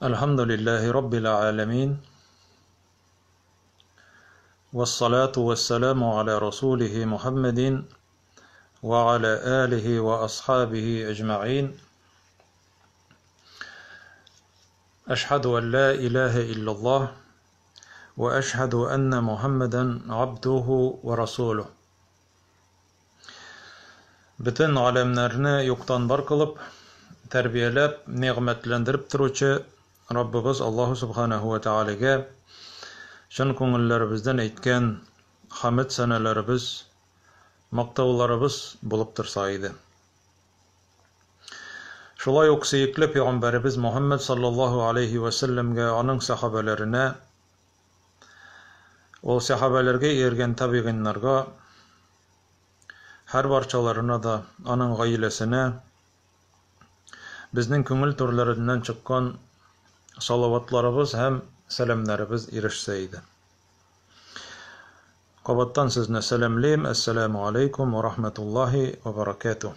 الحمد لله رب العالمين والصلاة والسلام على رسوله محمد وعلى آله وأصحابه أجمعين أشهد أن لا إله إلا الله وأشهد أن محمدا عبده ورسوله. Бөтен галәмнәрне юктан бар кылып, тәрбияләп, нигъмәтләндереп торучы Раббыбыз Аллаһу Субханаһу ва Тәгаләгә чын күңелләребездән әйткән хәмд сәнәләребез, мактауларыбыз булып торса иде. Шулай ук сөекле пәйгамбәребез Мухаммад саллаллаһу алейхи ва сәлләмгә, аның сахабәләренә, ул сахабәләргә ияргән табигыйннарга, һәр барчаларына да, аның гаиләсенә безнең күңел түрләреннән чыккан салаватларыбыз һәм сәламнәребез ирешсә иде. Кабаттан сезне сәламлим. Әссәламу алейкум ва рахматуллаһи ва баракатуh.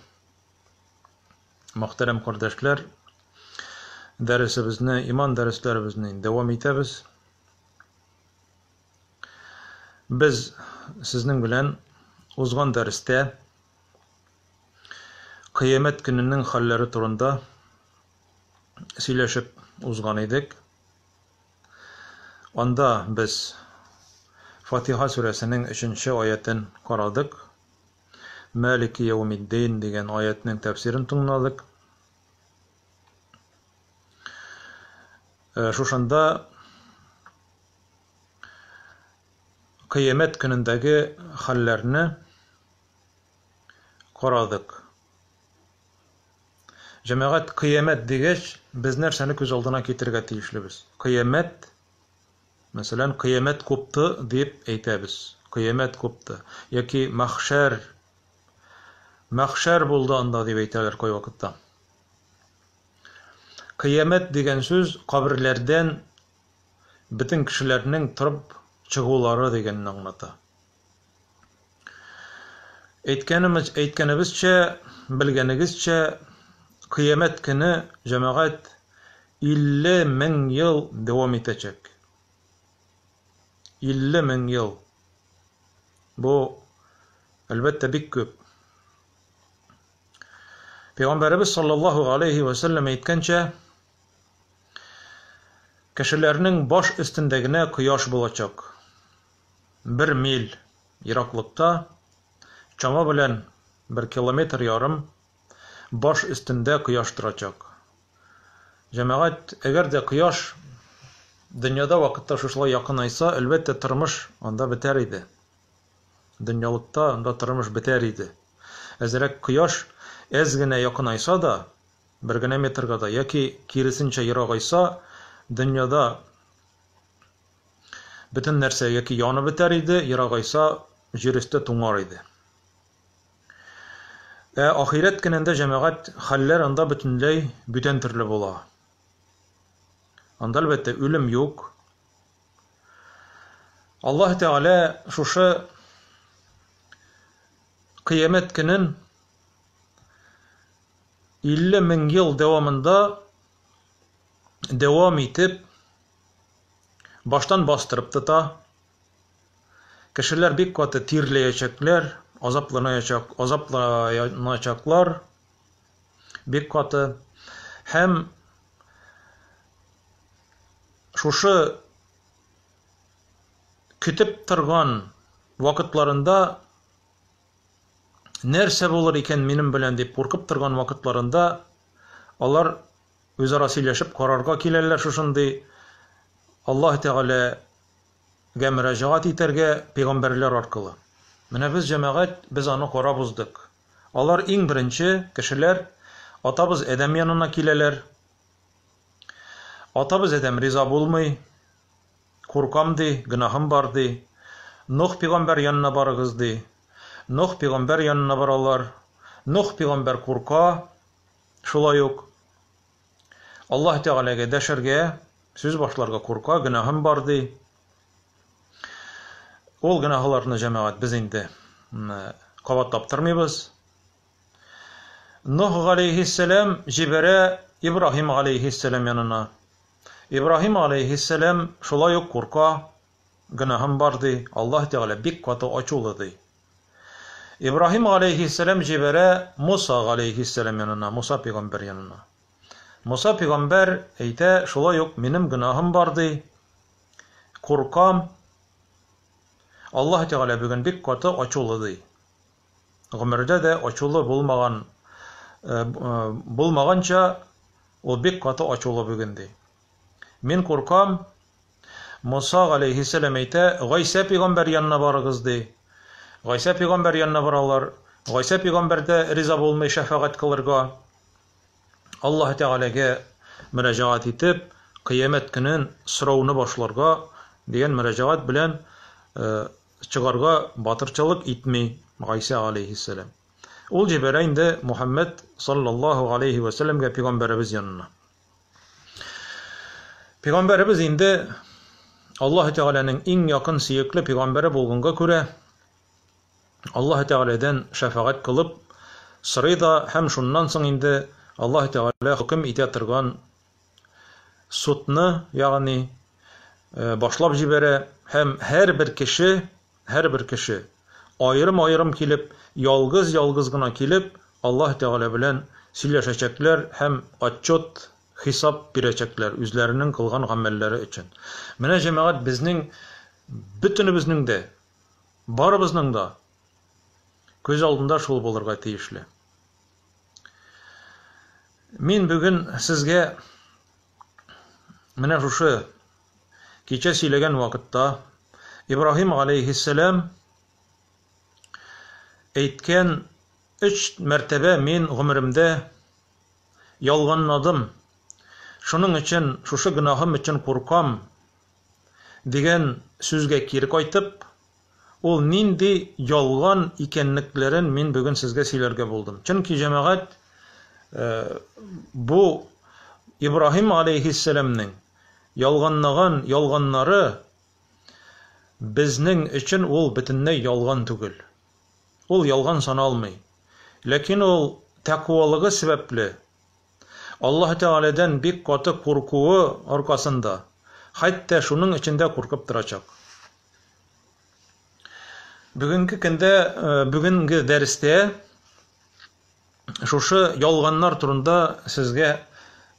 Мөхтәрәм кардәшләр, дәресебезне, иман дәресләребезне дәвам итәбез. Без сезнең белән узган дәрестә Кыямәт көненең хәлләре турында сөйләшеп узган идек. Анда без Фатиха сүрәсенең 3 аятен карадык. Малики яумиддин дигән аятның тәфсирен тыңладык. Шушында Кыямәт көнендәге хәлләрне карадык. Җәмәгать, кыямәт дигәч, без нәрсәне күз алдына китерергә тиешлебез? Кыямәт, мәсәлән, кыямәт купты дип әйтәбез. Кыямәт купты. Яки мәхшәр, мәхшәр булды анда дип әйтәләр кайвакытта. Кыямәт дигән сүз каберләрдән бөтен кешеләрнең торып чыгулары дигәнне аңлата. Әйткәнебез, әйткәнебезчә, белгәнегезчә, кыямәт көне җәмәгать 50 мең ел дәвам итәчәк. 50 мең ел. Бу, әлбәттә, бик күп. Пәйгамбәребез саллаллаһу алейхи ва сәлләм әйткәнчә, кешеләрнең баш өстендә генә кояш булачак. Бер миль ераклыкта, чама белән бер километр ярым баш өстендә кояш торачак. Җәмәгать, әгәр дә кояш дөньяда вакытта шушылай якынайса, әлбәттә, тормыш анда бетәр иде. Дөньялыкта анда тормыш бетәр иде. Әзрәк кояш әз генә якынайса да, бер генә метрга да, яки киресенчә ерагайса, дөньяда бөтен нәрсә яки янып бетәр иде, ерагайса, җир өсте туңар иде. Ә ахирәт көнендә җәмәгать хәлләр анда бөтенләй бүтән төрле була. Анда әлбәттә үлем юк. Аллаһ Тәгалә шушы кыямәт көнен 50 мең ел дәвамында дәвам итеп баштан бастырып тота. Кешеләр бик каты тирләячәкләр, азапланачак, азапланачаклар бик каты. Һәм шушы көтеп торган вакытларында нәрсә булыр икән минем белән дип куркып торган вакытларында алар үзара сөйләшеп карарга киләләр шушындый Аллаһ Тәгалә гә мөрәҗәгать итәргә пәйгамбәрләр аркылы. Менә без, җәмәгать, без аны карап уздык. Алар иң беренче кешеләр атабыз Адәм янына киләләр. Атабыз Адәм риза булмый, куркам ди, гөнаһым бар ди. Нух пәйгамбәр янына барыгыз ди. Нух пәйгамбәр янына баралар. Нух пәйгамбәр курка, шулай ук. Аллаһ Тәгаләгә дәшәргә, сүз башларга курка, гөнаһым бар ди. Ул гөнаһларны, җәмәгать, без инде кабатлап тормыйбыз. Нух галәйһиссәлам җибәрә Ибраһим галәйһиссәлам янына. Ибраһим алейһиссәлам шулай ук курка, гөнаһым бар ди, Аллаһ Тәгалә бик каты ачулы ди. Ибраһим алейһиссәлам җибәрә Муса алейһиссәлам янына, Муса пәйгамбәр янына. Муса пәйгамбәр әйтә, шулай ук минем гөнаһым бар ди, куркам, Аллаһ Тәгалә бүген бик каты ачулы ди. Гомердә дә ачулы булмаган булмаганча, ул бик каты ачулы бүген ди. Мин куркам, Муса галәйһиссәлам әйтә, Гайсә пәйгамбәр янына барыгыз ди. Гайсә пәйгамбәр янына баралар. Гайсә пәйгамбәр дә риза булмый шәфәгать кылырга. Аллаһ Тәгаләгә мөрәҗәгать итеп, кыямәт көнен сорауны башларга дигән мөрәҗәгать белән чыгарга батырчылык итми Гайсә галәйһиссәлам. Ул җибәрә инде Мухаммед саллаллаһу галәйһи вә сәлләмгә пәйгамбәребез янына. Пәйгамбәребез инде Аллаһ Тәгаләнең иң якын сөекле пәйгамбәре булганга күрә, Аллаһ Тәгаләдән шәфәгать кылып сорый да һәм шуннан соң инде Аллаһ Тәгалә хөкем итә торган судны, ягъни башлап җибәрә һәм һәрбер кеше, һәрбер кеше аерым-аерым килеп, ялгыз-ялгыз гына килеп, Аллаһ Тәгалә белән сөйләшәчәкләр һәм отчет, хисап бирәчәкләр үзләренең кылган гамәлләре өчен. Менә, җәмәгать, безнең бөтенебезнең дә, барыбызның да күз алдында шул булырга тиешле. Мин бүген сезгә менә шушы кичә сөйләгән вакытта Ибраһим галәйһиссәлам әйткән өч мәртәбә мин гомеремдә ялганладым, шуның өчен, шушы гөнаһым өчен куркам дигән сүзгә кире кайтып, ул нинди ялган икәнлекләрен мин бүген сезгә сөйләргә булдым. Чөнки, җәмәгать, бу Ибраһим алейһиссәламнең ялганлаган ялганнары безнең өчен ул бөтенләй ялган түгел. Ул ялган саналмый. Ләкин ул тәкъвалыгы сәбәпле, Аллаһ Тәгаләдән бик каты куркуы аркасында, хәтта шуның өчен дә куркып торачак. Бүгенге көндә, бүгенге дәрестә шушы ялганнар турында сезгә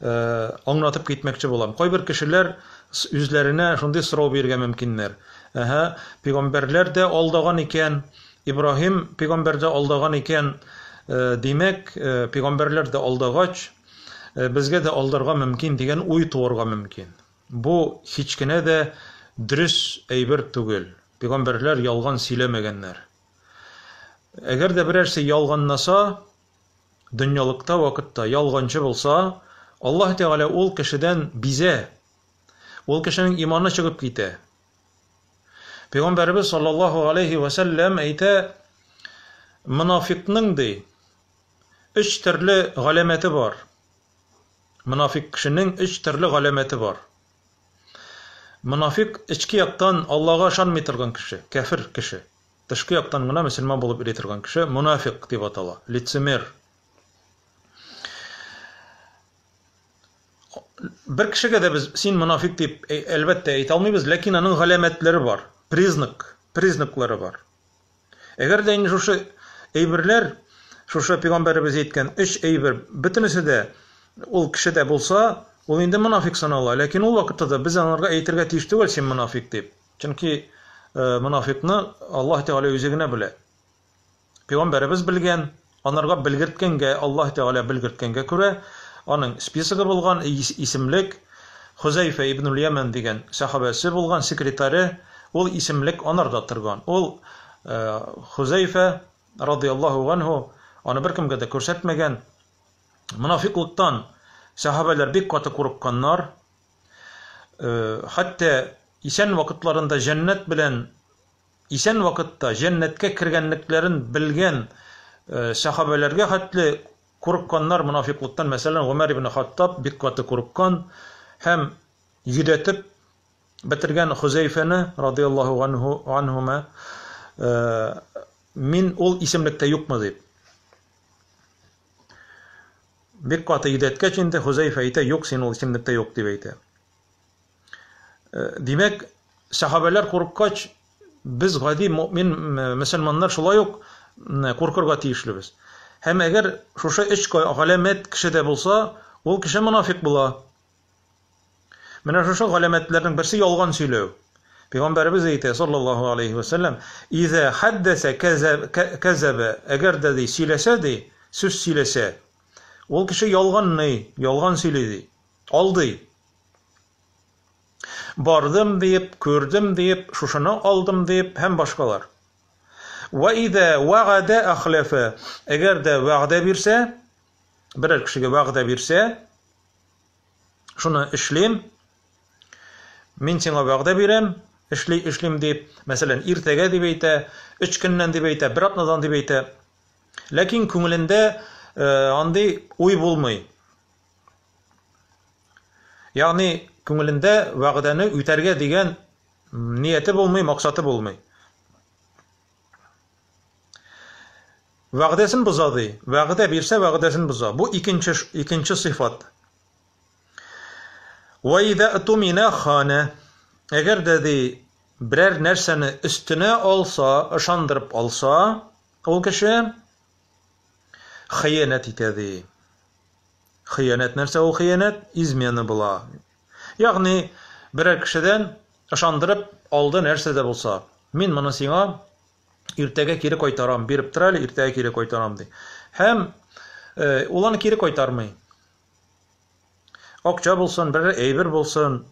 аңлатып китмәкче булам. Кайбер кешеләр үзләренә шундый сорау бирергә мөмкиннәр. Әһә, пәйгамбәрләр дә алдаган икән, Ибраһим пәйгамбәр дә алдаган икән, димәк, пәйгамбәрләр дә алдагач, безгә дә алдарга мөмкин дигән уй туарга мөмкин. Бу һич кенә дә дөрес әйбер түгел. Пәйгамбәрләр ялган сөйләмәгәннәр. Әгәр дә берәрсе ялганласа, дөньялыкта вакытта ялганчы булса, Аллаһ Тәгалә ул кешедән бизә. Ул кешенең иманы чыгып китә. Пәйгамбәребез саллаллаһу алейхи ва сәлләм әйтә, монафикның ди, өч төрле галәмәте бар. Монафик кешенең өч төрле галәмәте бар. Монафик эчке яктан Аллага ышанмый торган кеше, кәфер кеше. Тышкы яктан гына мөселман булып йөри торган кеше монафик дип атала, лицемер. Бер кешегә дә без син монафик дип әлбәттә әйтә алмыйбыз, ләкин аның галәмәтләре бар, признак, признаклары бар. Әгәр дә инде шушы әйберләр, шушы пәйгамбәребез әйткән өч әйбер, бөтенесе дә ул кешедә булса, ул инде монафик санала. Ләкин ул вакытта да без аңарга әйтергә тиеш түгел, син монафик дип. Чөнки монафикны Аллаһ Тәгалә үзе генә белә. Пәйгамбәребез белгән, анарга белгерткәнгә, Аллаһ Тәгалә белгерткәнгә күрә, аның списогы булган, исемлек, Хузәйфә ибн Яман дигән сәхабәсе булган, секретаре, ул исемлек анарда торган. Ул Хузәйфә радияллаһу анһу аны беркемгә дә күрсәтмәгән. Монафиклыктан сәхабәләр бик каты курыкканнар. Хәтта исән вакытларында җәннәт белән исән вакытта җәннәткә кергәнлекләрен белгән сәхабәләргә хәтле курыкканнар монафиклыктан. Мәсәлән, Гомәр ибн Хаттаб бик каты курыккан һәм йөдәтеп бетергән Хузәйфәне радияллаһу анһу анһума мин ул исемлектә юкмы дип. Бик каты йөдәткәч инде Хузәйфә әйтә, юк, син ул исемлектә юк дип әйтә. Димәк, сәхабәләр курыккач, без гади мөмин мөселманнар шулай ук куркырга тиешлебез. Һәм әгәр шушы өч галәмәт кешедә булса, ул кеше монафик була. Менә шушы галәмәтләрнең берсе ялган сөйләү. Пәйгамбәребез әйтә, саллаллаһу алейхи ва сәлләм, "Иза хаддаса казаба", әгәр дә ди сөйләсә ди, сүз сөйләсә, ул кеше ялганный, ялган сөйли ди, алдый. Бардым диеп, күрдем диеп, шушыны алдым диеп һәм башкалар. Ва иза вагада ахлафа, әгәр дә вәгъдә бирсә, берәр кешегә вәгъдә бирсә, шуны эшлим, мин сиңа вәгъдә бирәм, эшли, эшлим дип, мәсәлән, иртәгә дип әйтә, өч көннән дип әйтә, бер атнадан дип әйтә. Ләкин күңелендә андый уй булмый. Ягъни күңелендә вәгъдәне үтәргә дигән нияте булмый, максаты булмый. Вәгъдәсен боза ди. Вәгъдә бирсә, вәгъдәсен боза. Бу икенче икенче сыйфат. Ва иза тумина хана. Әгәр дә ди берәр нәрсәне өстенә алса, ышандырып алса, ул кеше хыянәт итә ди. Хыянәт нәрсә ул хыянәт? Измена була. Ягъни берәр кешедән ышандырып алды нәрсә дә булса. Мин моны сиңа иртәгә кире кайтарам, биреп тор әле, иртәгә кире кайтарам ди. Һәм э, ул аны кире кайтармый. Акча булсын, берәр әйбер булсын.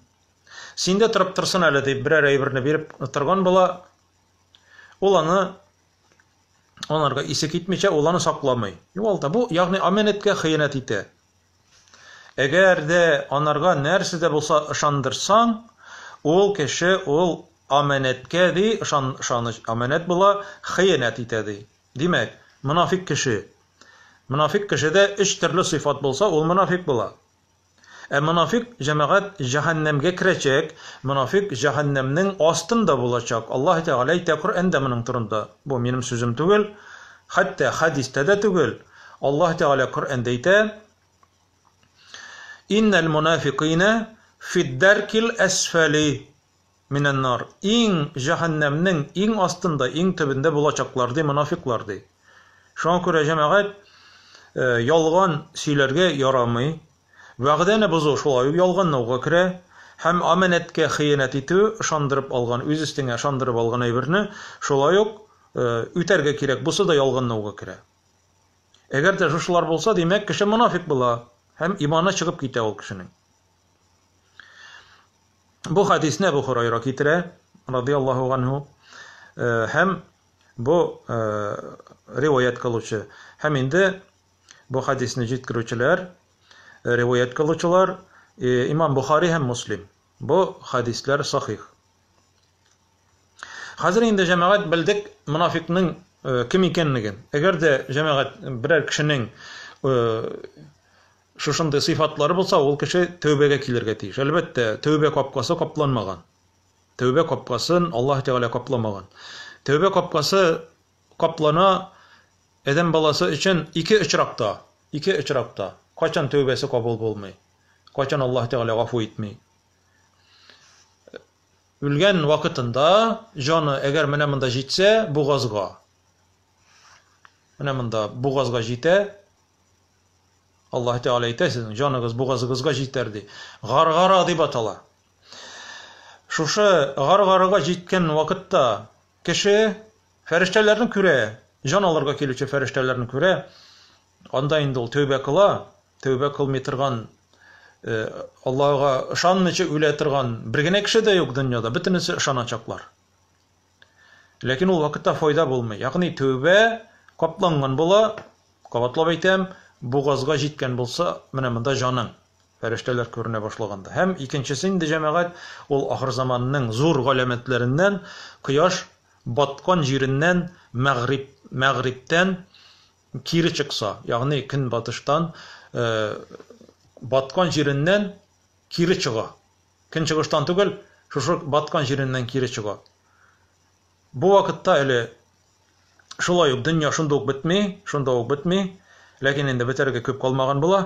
Синдә торып торсын әле дип берәр әйберне биреп торган була. Ул аны анарга исе китмичә, ул аны сакламый. Югалта. Бу, ягъни аманәткә хыянәт итә. Әгәр дә анарга нәрсә дә булса ышандырсаң, ул кеше ул аманәткә ди, ышан, ышаныч, аманәт була, хыянәт итә ди. Димәк, монафик кеше. Монафик кешедә өч төрле сыйфат булса, ул монафик була. Ә монафик җәмәгать җәһәннәмгә керәчәк, монафик җәһәннәмнең астында булачак. Аллаһ Тәгалә әйтә Коръәндә моның турында. Бу минем сүзем түгел, хәтта хәдистә дә түгел. Аллаһ Тәгалә Коръәндә әйтә: Иннәл мунафикыйна фиддәркил әсфәли минән-нар. Иң җәһәннәмнең иң астында, иң төбендә булачаклар ди монафиклар ди. Шуңа күрә җәмәгать э, ялган сөйләргә ярамый. Вәгъдәне бозу шулай ук ялганлауга керә һәм аманәткә хыянәт итү, ышандырып алган, үз өстеңә ышандырып алган әйберне шулай ук э, үтәргә кирәк. Бусы да ялганлауга керә. Әгәр дә шушылар булса, димәк, кеше монафик була һәм иманы чыгып китә ул кешенең. Бу хәдисне Әбу Хурайра китерә, радияллаһу анһу. Э, һәм бу э, риваять кылучы һәм инде бу хәдисне җиткерүчеләр, э, риваять кылучылар имам Бухари һәм Муслим. Бу хәдисләр сахих. Хәзер инде җәмәгать белдек монафикның кем икәнлеген. Әгәр дә җәмәгать берәр кешенең Шушындый сыйфатлары булса, ул кеше тәүбәгә килергә тиеш. Әлбәттә, тәүбә капкасы капланмаган. Тәүбә капкасын Аллаһ Тәгалә капламаган. Тәүбә капкасы каплана адәм баласы өчен ике очракта, ике очракта. Кайчан тәүбәсе кабул булмый? Кайчан Аллаһ Тәгалә гафу итми? Үлгән вакытында җаны әгәр менә монда җитсә, бугазга. Менә монда бугазга җитә, Аллаһ Тәгалә әйтә, сезнең җаныгыз бугазыгызга җитәр ди. Гаргара дип атала. Шушы гаргарага җиткән вакытта кеше фәрештәләрне күрә, җан алырга килүче фәрештәләрне күрә. Анда инде ул тәүбә кыла, тәүбә кылмый торган, э, Аллаһыга ышанмыйча үлә торган бер генә кеше дә юк дөньяда, бөтенесе ышаначаклар. Ләкин ул вакытта файда булмый. Ягъни тәүбә капланган була, кабатлап әйтәм, бугазга җиткән булса, менә монда җаның, фәрештәләр күренә башлаганда. Һәм икенчесе инде җәмәгать, ул ахыр заманның зур галәмәтләреннән, кояш баткан җиреннән, мәгъриб, мәгърибтән кире чыкса, ягъни көнбатыштан э, баткан җиреннән кире чыга. Көнчыгыштан түгел, шушы баткан җиреннән кире чыга. Бу вакытта әле шулай ук дөнья шунда ук бетми, шунда ук бетми, ләкин инде бетәргә күп калмаган була.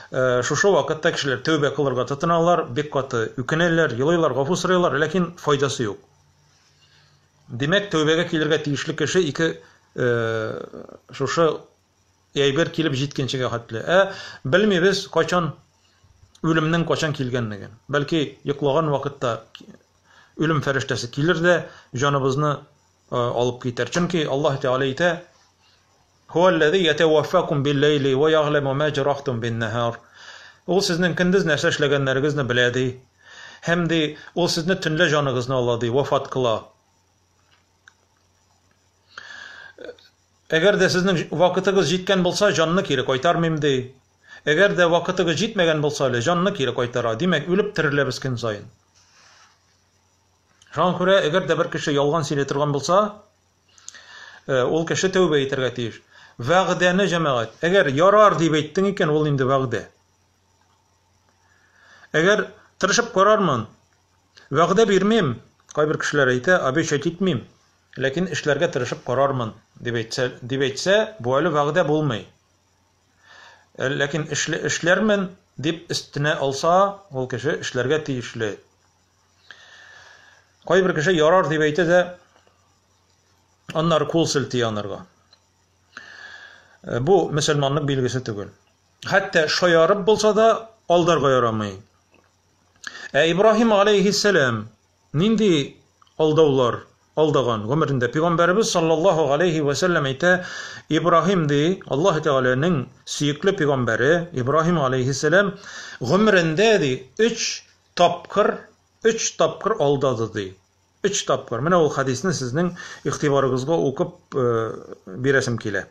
Шушы вакытта кешеләр тәүбә кылырга тотыналар, бик каты үкенәләр, елыйлар, гафу сорыйлар, ләкин файдасы юк. Димәк, тәүбәгә килергә тиешле кеше ике шушы әйбер килеп җиткәнчегә хәтле. Ә белмибез, кайчан үлемнең кайчан килгәнлеген. Бәлки, йоклаган вакытта үлем фәрештәсе килер дә җаныбызны алып китәр. Чөнки Аллаһ Тәгалә әйтә: Һуәлләзи ятәвәффәкум бил-ләйли вә ягъләмү мә җәрахтум бин-наһар. Ул сезнең көндез нәрсә эшләгәннәрегезне белә, ди. Һәм, ди, ул сезне төнлә җаныгызны ала, ди, вафат кыла. Әгәр дә сезнең вакытыгыз җиткән булса, җанны кире кайтармыйм, ди. Әгәр дә вакытыгыз җитмәгән булса әле, җанны кире кайтара. Димәк, үлеп тереләбез көн саен. Шуңа күрә, әгәр дә бер кеше ялган сөйли торган булса, ул кеше тәүбә итәргә тиеш. Вәгъдәне, җәмәгать, әгәр ярар дип әйттең икән, ул инде вәгъдә. Әгәр тырышып карармын, вәгъдә бирмим, кайбер кешеләр әйтә, обещать итмим, ләкин эшләргә тырышып карармын, дип әйтсә, дип әйтсә, бу әле вәгъдә булмый. Ләкин эшләрмен дип өстенә алса, ул кеше эшләргә тиешле. Кайбер кеше ярар дип әйтә дә, аннары кул селти анарга. Бу мөселманлык билгесе түгел. Хәтта шаярып булса да алдарга ярамый. Ә Ибраһим алейһиссәлам нинди алдаулар алдаган гомерендә? Пәйгамбәребез саллаллаһу алейһи ва сәлләм әйтә, Ибраһим ди, Аллаһ Тәгаләнең сөекле пәйгамбәре Ибраһим алейһиссәлам гомерендә ди 3 тапкыр, өч тапкыр алдады ди. Өч тапкыр. Менә ул хәдисне сезнең игътибарыгызга укып бирәсем килә.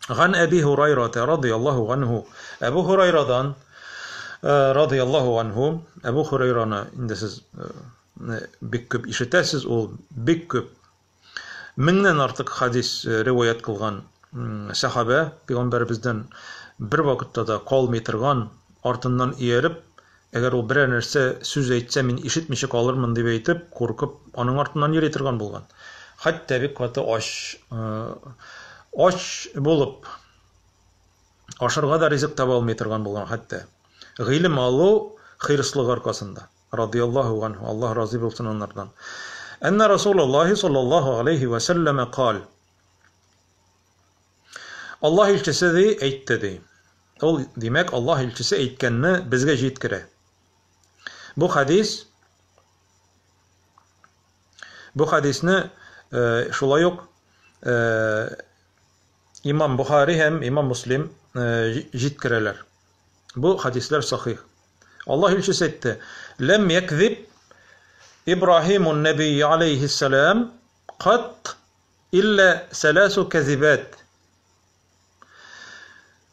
Ган Әби Һурайрата радыяллаһу анһу. Әбу Һурайрадан радыяллаһу анһу. Әбу Һурайраны инде сез бик күп ишетәсез, ул бик күп меңнән артык хадис риваять кылган сәхабә, пәйгамбәребездән бер вакытта да калмый торган, артыннан ияреп, әгәр ул берәр нәрсә сүз әйтсә, мин ишетмичә калырмын дип әйтеп, куркып, аның артыннан йөри торган булган. Хәтта бик каты ач, ач булып, ашарга да ризык таба алмый торган булган хәтта. Гыйлем алу хирыслыгы аркасында. Радияллаһу анһу, Аллаһ разый булсын аннардан. Әннә Расулуллаһи саллаллаһу алейһи вә сәлләмә кал. Аллаһ илчесе ди, әйтте ди. Ул, димәк, Аллаһ илчесе әйткәнне безгә җиткерә. Бу хадис Бу хадисне шулай ук Имам Бухари һәм Имам Муслим җиткерәләр. Бу хадисләр сахих. Аллаһ илчесе әйтте: "Ләм якзиб Ибраһимун нәби алейһиссалам кат илля саласу казибат."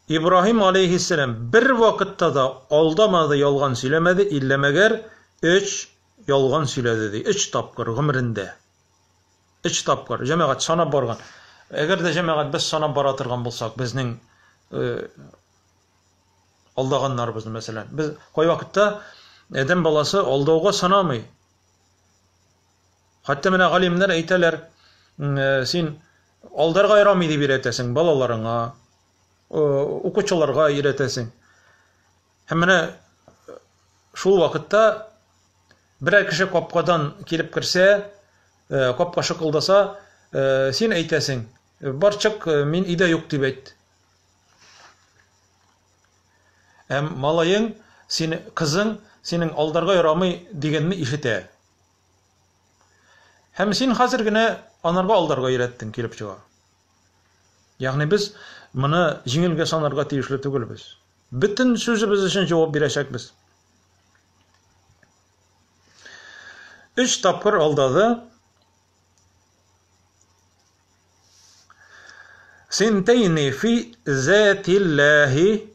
Ибраһим алейһиссалам бер вакытта да алдамады, ялган сөйләмәде, иллә мәгәр өч ялган сөйләде ди. Өч тапкыр гомерендә. Өч тапкыр. Җәмәгать санап барган. Әгәр дә җәмәгать без санап бара торган булсак, безнең алдаганнарыбызны, мәсәлән. Без кайвакытта адәм баласы алдауга санамый. Хәтта менә галимнәр әйтәләр, син алдарга ярамый дип өйрәтәсең балаларыңа, укучыларга өйрәтәсең. Һәм менә шул вакытта берәр кеше капкадан килеп керсә, капка шыкылдаса, син әйтәсең, бар чык, мин өйдә юк дип әйт. Һәм малаең, син, кызың синең алдарга ярамый дигәнне ишетә. Һәм син хәзер генә анарга алдарга өйрәттең, килеп чыга. Ягъни без моны җиңелгә санарга тиешле түгелбез. Бөтен сүзебез өчен җавап бирәчәкбез. Өч тапкыр алдады. Синтәйни фи зәтилләһи.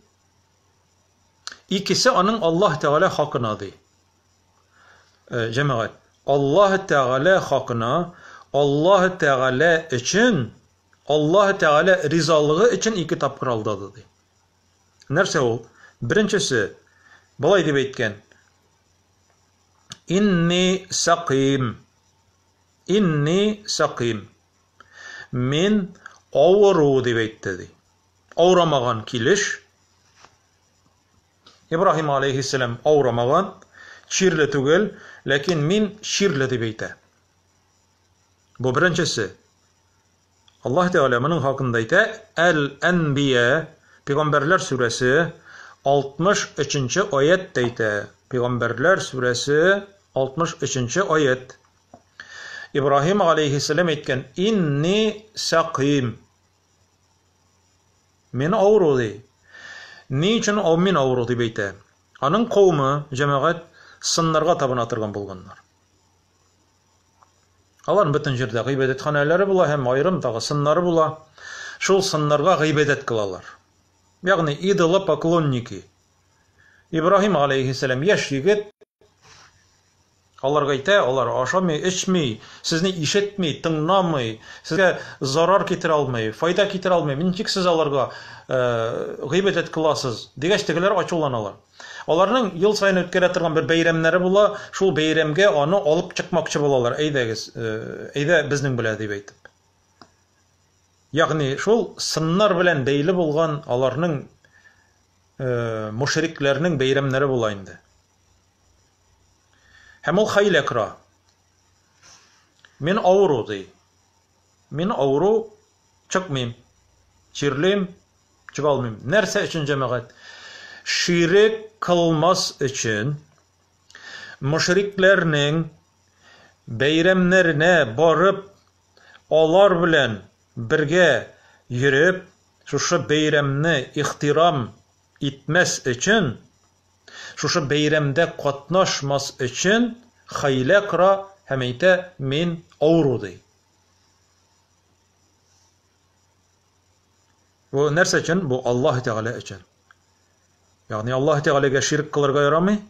Икесе аның Аллаһ Тәгалә хакына ди. Җәмәгать, Аллаһ Тәгалә хакына, Аллаһ Тәгалә өчен, Аллаһ Тәгалә ризалыгы өчен ике тапкыр алдады ди. Нәрсә ул? Беренчесе, болай дип әйткән. Инни саким. Инни саким. Мин авыру дип әйтте ди. Авырамаган килеш. Ибраһим алейһиссәлам авырымаган, чирле түгел, ләкин мин чирле дип әйтә. Бу беренчесе. Аллаһ Тәгалә моның хакында әйтә, Әл-Әнбия, Пәйгамбәрләр сүрәсе 63 нче аять әйтә. Пәйгамбәрләр сүрәсе 63 нче аять. Ибраһим алейһиссәлам әйткән, Инни сәкыйм. Мин авыру ди. Ни өчен мин авыру дип әйтә? Аның кавымы, җәмәгать, сыннарга табына торган булганнар. Аларның бөтен җирдә гыйбадәтханәләре була һәм аерым тагы сыннары була. Шул сыннарга гыйбадәт кылалар. Ягъни идолопоклонники. Ибраһим алейһиссәлам яшь егет, Аларга әйтә, алар ашамый, эчми, сезне ишетми, тыңламый, сезгә зарар китерә алмый, файда китерә алмый. Ничек сез аларга гыйбадәт кыласыз? Дигәч, тегеләр ачуланалар. Аларның ел саен үткәрә торган бер бәйрәмнәре була, шул бәйрәмгә аны алып чыкмакчы булалар. Әйдәгез, әйдә безнең белән дип әйтеп. Ягъни шул сыннар белән бәйле булган аларның мушрикләрнең бәйрәмнәре була инде. Һәм ул хәйлә кора. Мин авыру, ди. Мин авыру, чыкмыйм. Чирлим, чыга алмыйм. Нәрсә өчен, җәмәгать? Ширек кылмас өчен мөшрикләрнең бәйрәмнәренә барып, алар белән бергә йөреп, шушы бәйрәмне ихтирам итмәс өчен, Шушы бәйрәмдә катнашмас өчен хәйлә кора һәм әйтә, мин авыру, ди. Бу нәрсә өчен? Бу Аллаһ Тәгалә өчен. Ягъни Аллаһ Тәгаләгә ширк кылырга ярамый.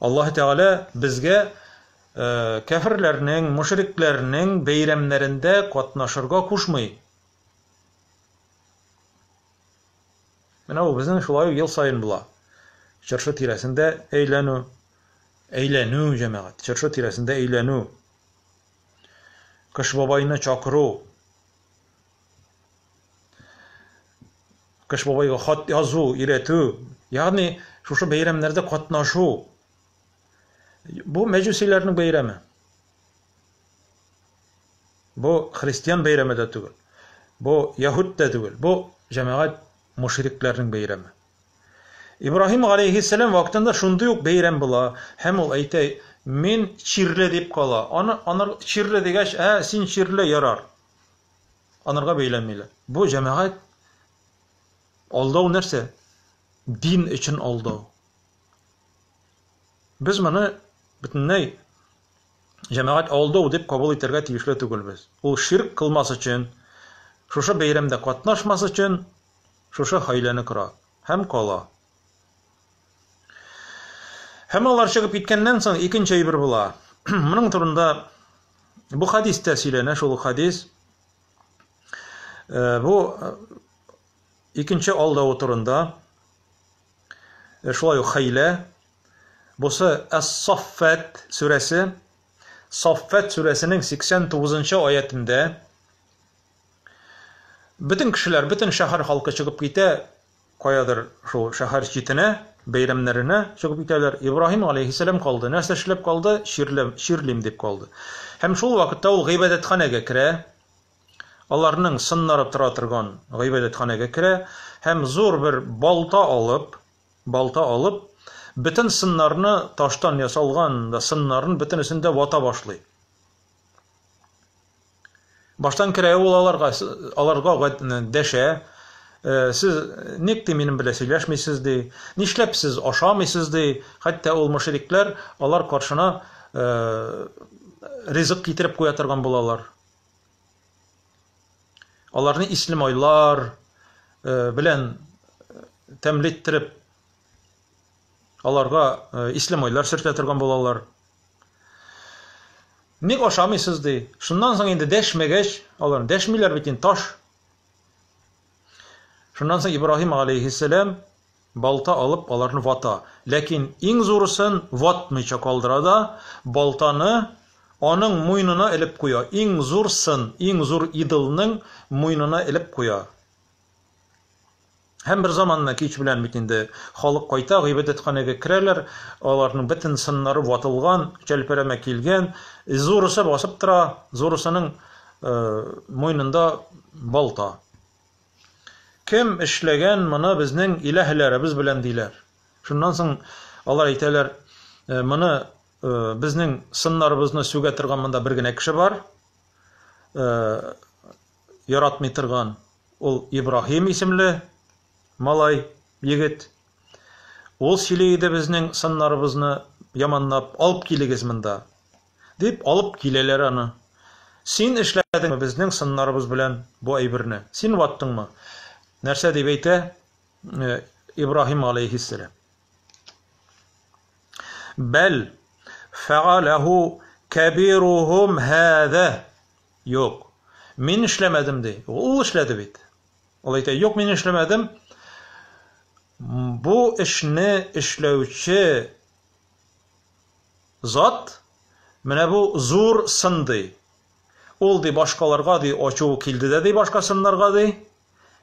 Аллаһ Тәгалә безгә э, кәферләрнең, мушрикләрнең бәйрәмнәрендә катнашырга кушмый. Менә ул безнең шулай ук ел саен була. Чыршы тирәсендә әйләнү, әйләнү, җәмәгать, чыршы тирәсендә әйләнү. Кыш бабайны чакыру. Кыш бабайга хат язу, өйрәтү. Ягъни шушы бәйрәмнәрдә катнашу. Бу мәҗүсиләрнең бәйрәме. Бу христиан бәйрәме дә түгел. Бу яһүд тә түгел. Бу җәмәгать мушрикләрнең бәйрәме. Ибраһим галәйһиссәлам вакытында шундый ук бәйрәм була һәм ул әйтә, мин чирле дип кала. Аны анар чирле дигәч, ә син чирле, ярар. Анарга бәйләнмиләр. Бу җәмәгать алдау нәрсә? Дин өчен алдау. Без моны бөтенләй җәмәгать алдау дип кабул итәргә тиешле түгелбез. Ул ширк кылмас өчен, шушы бәйрәмдә катнашмас өчен шушы хәйләне кора һәм кала. Һәм алар чыгып киткәннән соң икенче әйбер була. Моның турында бу хәдистә сөйләнә, шул ук хәдис. Э, бу э, икенче алдавы турында э, шулай ук хәйлә. Бусы Әс-Саффат сүрәсе. Саффат сүрәсенең 89 аятендә бөтен кешеләр, бөтен шәһәр халкы чыгып китә, каядыр шул шәһәр читенә, бәйрәмнәренә чыгып китәләр. Ибраһим алейһиссәлам калды. Нәрсә эшләп калды? Чирлем, чирлим дип калды. Һәм шул вакытта ул гыйбадәтханәгә керә. Аларның сыннары тора торган гыйбадәтханәгә керә һәм зур бер балта алып, балта алып, бөтен сыннарны, таштан ясалган да сыннарын бөтенесен дә вата башлый. Баштан керә ул аларга, аларга дәшә, э, сез ник ди минем белән сөйләшмисез ди, нишләп сез ашамыйсыз ди, хәтта ул мушрикләр алар каршына э, ризык китереп куя торган булалар. Аларны исле майлар э, белән э, тәмле иттереп аларга э, исле майлар сөртә торган булалар. Ник ашамыйсыз ди. Шуннан соң инде дәшмәгәч, алар дәшмиләр бит инде таш. Шуннан соң Ибраһим алейһиссәлам Балта алып аларны вата. Ләкин иң зурысын ватмыйча калдыра да, балтаны аның муенына элеп куя. Иң зур сын, иң зур идолның муенына элеп куя. Һәм бер заманны кич белән бит инде халык кайта, гыйбадәтханәгә керәләр, аларның бөтен сыннары ватылган, чәлпәрәмә килгән, зурысы басып тора, зурысының муенында балта. Кем эшләгән моны безнең иләһләребез белән диләр. Шуннан соң алар әйтәләр, моны безнең сыннарыбызны сүгә торган монда бер генә кеше бар, яратмый торган, ул Ибраһим исемле малай, егет. Ул сөйли иде безнең сыннарыбызны яманлап, алып килегез монда. Дип алып киләләр аны. Син эшләдеңме безнең сыннарыбыз белән бу әйберне? Син ваттыңмы? Нәрсә дип әйтә Ибраһим алейһиссәлам? Бәл фәгаләһу кәбирухум һәдә. Юк. Мин эшләмәдем ди. Ул эшләде бит. Ул әйтә, юк, мин эшләмәдем. Бу эшне эшләүче зат менә бу зур сын ди. Ул ди башкаларга ди ачуы килде дә ди башка сыннарга ди.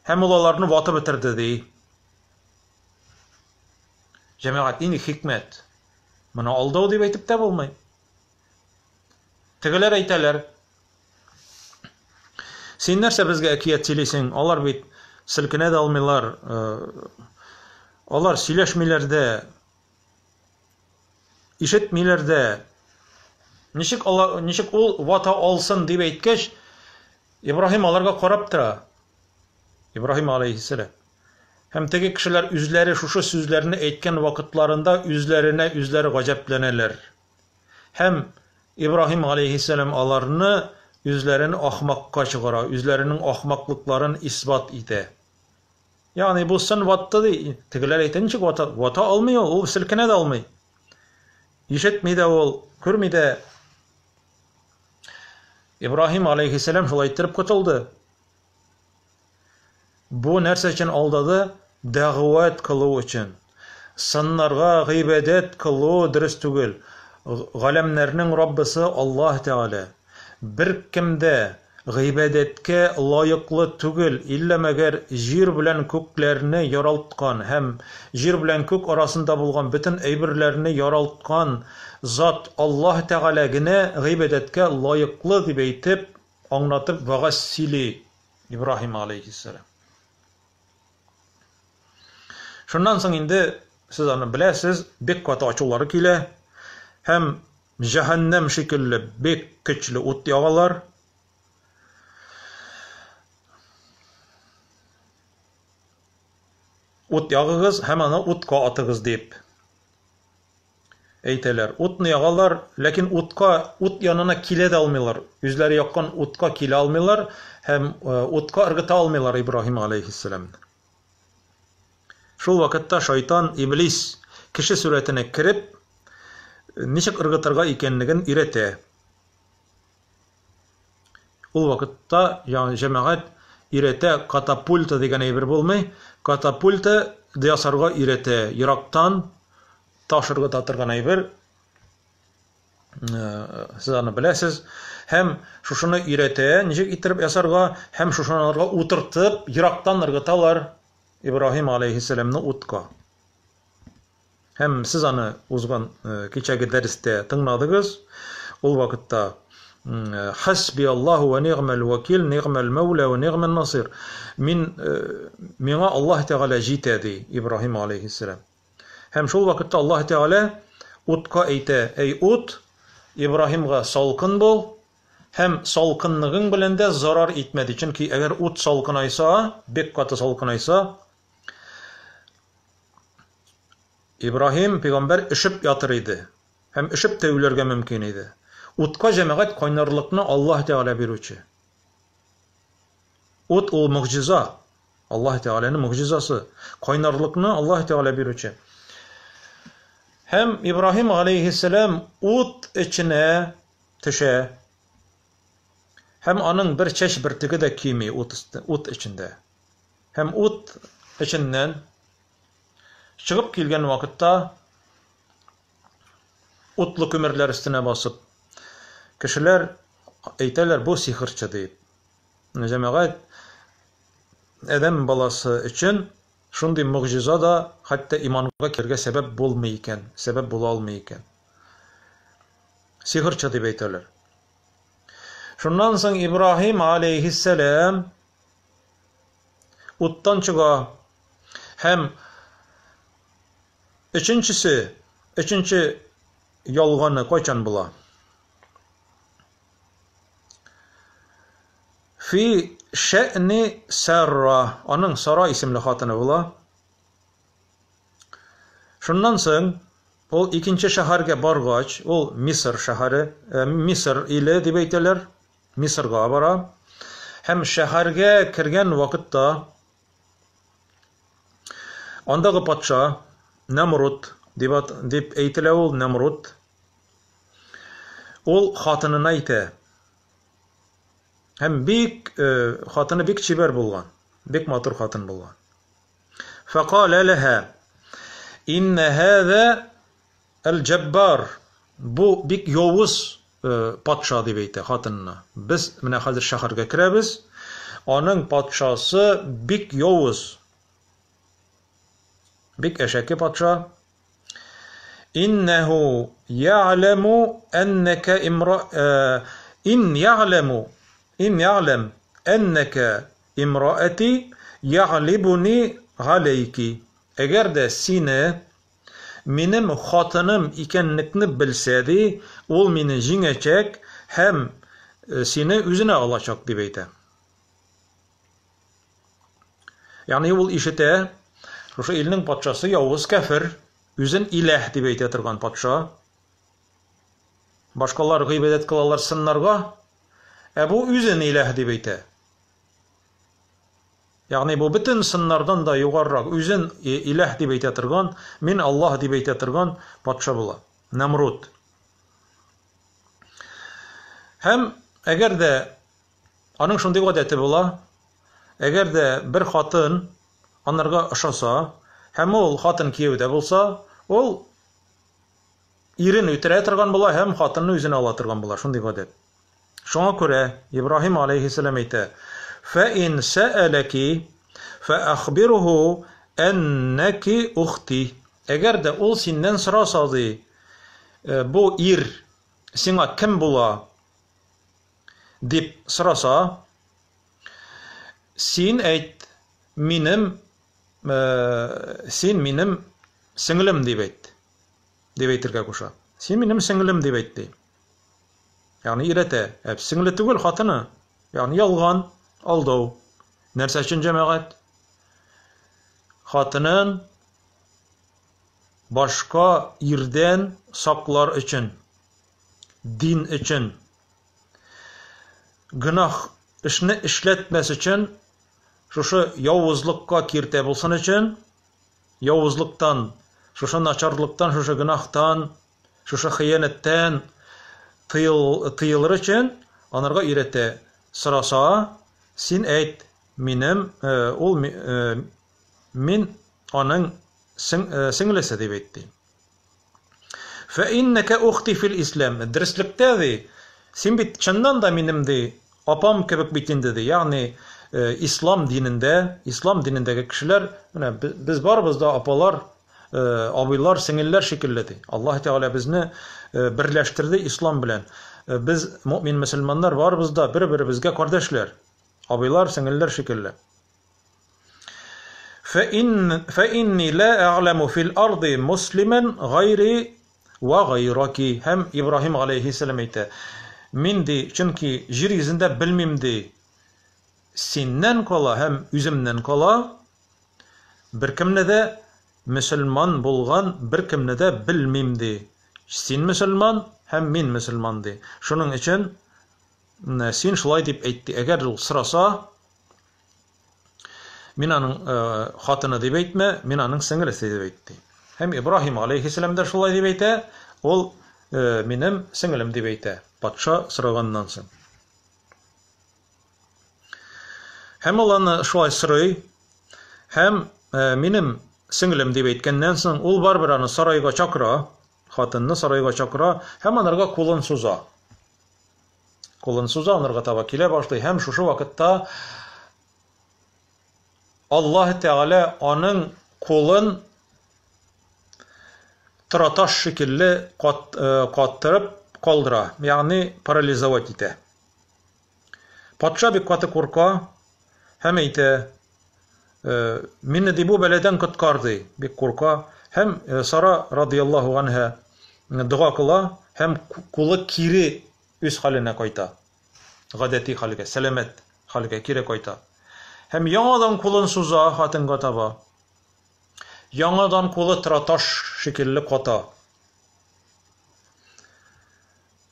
Һәм ул аларны ватып бетерде ди. Җәмәгать, нинди хикмәт? Моны алдау дип әйтеп тә булмый. Тегеләр әйтәләр, син нәрсә безгә әкият сөйлисең? Алар бит селкенә дә алмыйлар, алар сөйләшмиләр дә, ишетмиләр дә. Ничек алар, ничек ул вата алсын дип әйткәч, Ибраһим аларга карап тора. Ибраһим алейһиссәлам. Һәм теге кешеләр үзләре шушы сүзләрне әйткән вакытларында үзләренә үзләре гаҗәпләнәләр. Һәм Ибраһим алейһиссәлам аларны үзләрен ахмакка чыгара, үзләренең ахмаклыкларын исбат итә. Ягъни бу сын ватты ди, тегеләр әйтә, ничек вата? Вата алмый ул, ул селкенә дә алмый. Ишетми дә ул, күрми дә. Ибраһим алейһиссәлам шулай иттереп котылды. Бу нәрсә өчен алдады? Дәгъват кылу өчен. Сыннарга гыйбадәт кылу дөрес түгел. Галәмнәрнең Раббысы Аллаһ Тәгалә. Беркем дә гыйбадәткә лаеклы түгел, иллә мәгәр җир белән күкләрне яралткан һәм җир белән күк арасында булган бөтен әйберләрне яралткан зат Аллаһ Тәгалә генә гыйбадәткә лаеклы дип әйтеп, аңлатып вәгазь сөйли Ибраһим алейһиссәлам. Шуннан соң инде сез аны беләсез, бик каты ачулары килә һәм җәһәннәм шикелле бик көчле ут ягалар. Ут ягыгыз һәм аны утка атыгыз дип әйтәләр. Утны ягалар, ләкин утка, ут янына килә дә алмыйлар. Үзләре яккан утка килә алмыйлар һәм утка ыргыта алмыйлар Ибраһим алейһиссәламны. Шул вакытта шайтан, иблис кеше сурәтенә кереп, ничек ыргытырга икәнлеген өйрәтә. Ул вакытта җәмәгать өйрәтә, катапульта дигән әйбер булмый, катапульта ясарга өйрәтә. Ерактан таш ыргыта торган әйбер, сез аны беләсез. Һәм шушыны өйрәтә, ничек иттереп ясарга, һәм шушыны аларга утыртып, ерактан ыргыталар Ибраһим алейһиссәламны утка. Һәм сез аны узган кичәге дәрестә тыңладыгыз. Ул вакытта Хәсби Аллаһу ва нигъмәл вәкил, нигъмәл мәүлә ва нигъмән насир. Мин миңа Аллаһ Тәгалә җитә, ди Ибраһим алейһиссәлам. Һәм шул вакытта Аллаһ Тәгалә утка әйтә: "Әй ут, Ибраһимга салкын бул һәм салкынлыгың белән дә зарар итмә", ди. Чөнки әгәр ут салкынайса, бик каты салкынайса, Ибраһим пәйгамбәр өшеп ятыр иде. Һәм өшеп тә үләргә мөмкин иде. Утка җәмәгать кайнарлыкны Аллаһ Тәгалә бирүче. Ут ул могҗиза. Аллаһ Тәгаләнең могҗизасы. Кайнарлыкны Аллаһ Тәгалә бирүче. Һәм Ибраһим алейһиссәлам ут эченә төшә. Һәм аның бер чәч бөртеге дә кими ут, ут эчендә. Һәм ут эченнән чыгып килгән вакытта утлы күмерләр өстенә басып, кешеләр әйтәләр, бу сихерче дип. Җәмәгать, адәм баласы өчен Шундый могҗиза да хәтта иманга килергә сәбәп булмый икән, сәбәп була алмый икән. Сихерчы дип әйтәләр. Шуннан соң Ибраһим алейһиссәлам уттан чыга һәм өченчесе, өченче ялганы кайчан була? Фи шәъни Сарра, аның Сара исемле хатыны була. Шуннан соң ул икенче шәһәргә баргач, ул Мисыр шәһәре, э, Мисыр иле дип әйтәләр, Мисырга бара. Һәм шәһәргә кергән вакытта андагы патша Нәмруд дип, дип әйтелә ул Нәмруд. Ул хатынына әйтә. Һәм бик э, хатыны бик чибәр булган, бик матур хатын булган. Фәкалә ләһә иннә һәзә әл-җәббар. Бу бик явыз э, патша дип әйтә хатынына. Без менә хәзер шәһәргә керәбез. Аның патшасы бик явыз. Бик әшәке патша. Иннәһу я'ләму әннәкә имра э, ин я'ләму ин я'ләм әннәкә имраәти яглибуни галәйки. Әгәр дә сине минем хатыным икәнлекне белсә ди, ул мине җиңәчәк һәм э, сине үзенә алачак дип әйтә. Ягъни ул ишетә, шушы илнең патшасы явыз кәфер, үзен иләһ дип әйтә торган патша. Башкалар гыйбадәт кылалар сыннарга, ә бу үзен иләһ дип әйтә. Ягъни бу бөтен сыннардан да югарырак, үзен иләһ дип әйтә торган, мин Аллаһ дип әйтә торган патша була. Нәмруд. Һәм әгәр дә Аның шундый гадәте була, әгәр дә бер хатын анарга ошаса, һәм ул хатын кияүдә булса, ул ирен үтерә торган була һәм хатынны үзенә ала торган була. Шундый гадәт. Шуңа күрә Ибраһим алейһиссәлам әйтә: "Фә ин сәәләки фә ахбирһу әннәки ухти". Әгәр дә ул синнән сораса ди, «Э, бу ир сиңа кем була? Дип сораса, син әйт, минем, э, син минем сеңлем дип әйт. Дип әйтергә куша. Син минем сеңлем дип әйт ди. Ягъни өйрәтә. Ә сеңле түгел, хатыны. Ягъни ялган, алдау. Нәрсә өчен җәмәгать? Хатынын башка ирдән саклар өчен. Дин өчен. Гөнаһ эшне эшләтмәс өчен, шушы явызлыкка киртә булсын өчен, явызлыктан, шушы начарлыктан, шушы гөнаһтан, шушы хыянәттән тыел, тыелыр өчен анарга өйрәтә. Сораса, син әйт, минем, э, ул э, мин аның э, сеңлесе дип әйт ди. Фә иннәкә ухти фил ислам. Дөреслектә ди, син бит чыннан да минем ди, апам кебек бит инде ди. Ягъни э, ислам динендә, ислам динендәге кешеләр, менә без барыбыз да апалар, э, абыйлар, сеңелләр шикелле ди. Аллаһ Тәгалә безне э, берләштерде ислам белән. Без мөмин мөселманнар барыбыз да бер-беребезгә кардәшләр. Абыйлар, сеңелләр шикелле. فإن فإني لا أعلم في الأرض مسلما غيري وغيرك. Һәм Ибраһим алейһиссәлам әйтә: Мин ди, чөнки җир йөзендә белмим ди, синнән кала һәм үземнән кала беркемне дә мөселман булган беркемне дә белмим ди. Син мөселман һәм мин мөселман ди. Шуның өчен син шулай дип әйт ди. Әгәр ул сораса, Мин аның э, хатыны дип әйтмә, мин аның сеңелесе дип әйт ди. Һәм Ибраһим алейһиссәлам да шулай дип әйтә, ул э, минем сеңелем дип әйтә, патша сораганнан соң. Һәм ул аны шулай сорый, һәм э, минем сеңелем дип әйткәннән соң, ул барыбер аны сарайга чакыра, хатынны сарайга чакыра һәм анарга кулын суза. Кулын суза, анарга таба килә башлый һәм шушы вакытта Аллаһ Тәгалә аның кулын тораташ шикелле каттырып калдыра, ягъни парализовать итә. Патша бик каты курка һәм әйтә, мине ди бу бәладән коткар ди, бик курка. Һәм Сара радыяллаһу анһа дога кыла һәм кулы кире үз хәленә кайта. Гадәти хәлгә, сәламәт хәлгә кире кайта. Һәм яңадан кулын суза хатынга таба. Яңадан кулы тораташ шикелле ката.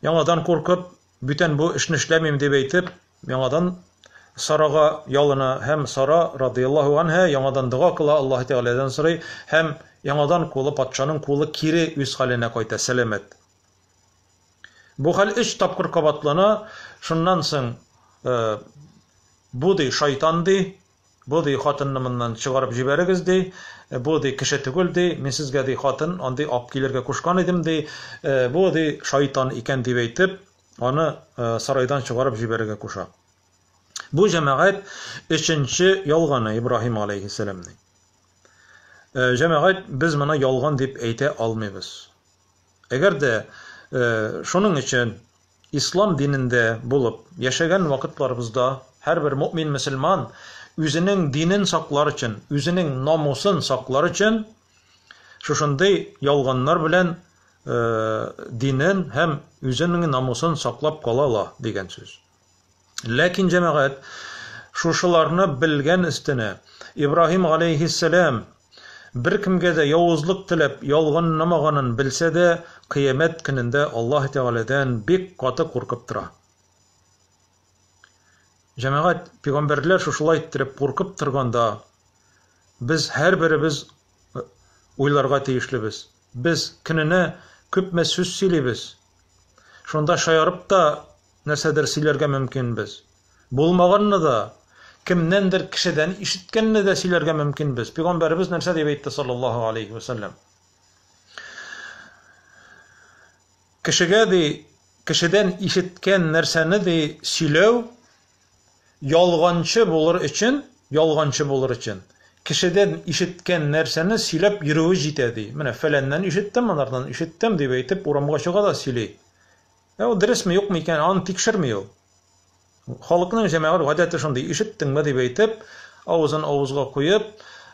Яңадан куркып, бүтән бу эшне эшләмим дип әйтеп, яңадан Сарага ялына һәм Сара радыяллаһу анһа яңадан дога кыла, Аллаһ Тәгаләдән сорый һәм яңадан кулы, патшаның кулы кире үз хәленә кайта, сәламәт. Бу хәл өч тапкыр кабатлана, шуннан соң бу ди шайтан ди, бу ди хатынны моннан чыгарып җибәрегез ди, бу ди кеше түгел ди, мин сезгә ди хатын андый алып килергә кушкан идем ди, бу ди шайтан икән дип әйтеп, аны сарайдан чыгарып җибәрергә куша. Бу җәмәгать өченче ялганы Ибраһим алейһиссәламнең. Җәмәгать, без моны ялган дип әйтә алмыйбыз. Әгәр дә шуның өчен ислам динендә булып яшәгән вакытларыбызда һәрбер мөэмин мөселман үзенең динен саклар өчен, үзенең намусын саклар өчен шушындый ялганнар белән динен һәм үзенең намусын саклап кала ала дигән сүз. Ләкин җәмәгать, шушыларны белгән өстенә, Ибраһим галәйһиссәлам беркемгә дә явызлык теләп ялганламаганын белсә дә, кыямәт көнендә Аллаһ Тәгаләдән бик каты куркып тора. Җәмәгать, пәйгамбәрләр шушылай иттереп куркып торганда, без һәрберебез уйларга тиешлебез. Без көненә күпме сүз сөйлибез. Шунда шаярып та нәрсәдер сөйләргә мөмкинбез. Булмаганны да, кемнәндер кешедән ишеткәнне дә сөйләргә мөмкинбез. Пәйгамбәребез нәрсә дип әйтте саллаллаһу алейхи ва саллям? Кешегә ди, кешедән ишеткән нәрсәне ди сөйләү ялганчы булыр өчен, ялганчы булыр өчен кешедән ишеткән нәрсәне сөйләп йөрүе җитә ди. Менә фәләннән ишеттем, анардан ишеттем дип әйтеп урамга чыга да сөйли. Ә ул дөресме, юкмы икән, аны тикшерми ул. Халыкның җәмәгать гадәте шундый, ишеттеңме дип әйтеп, авызын авызга куеп,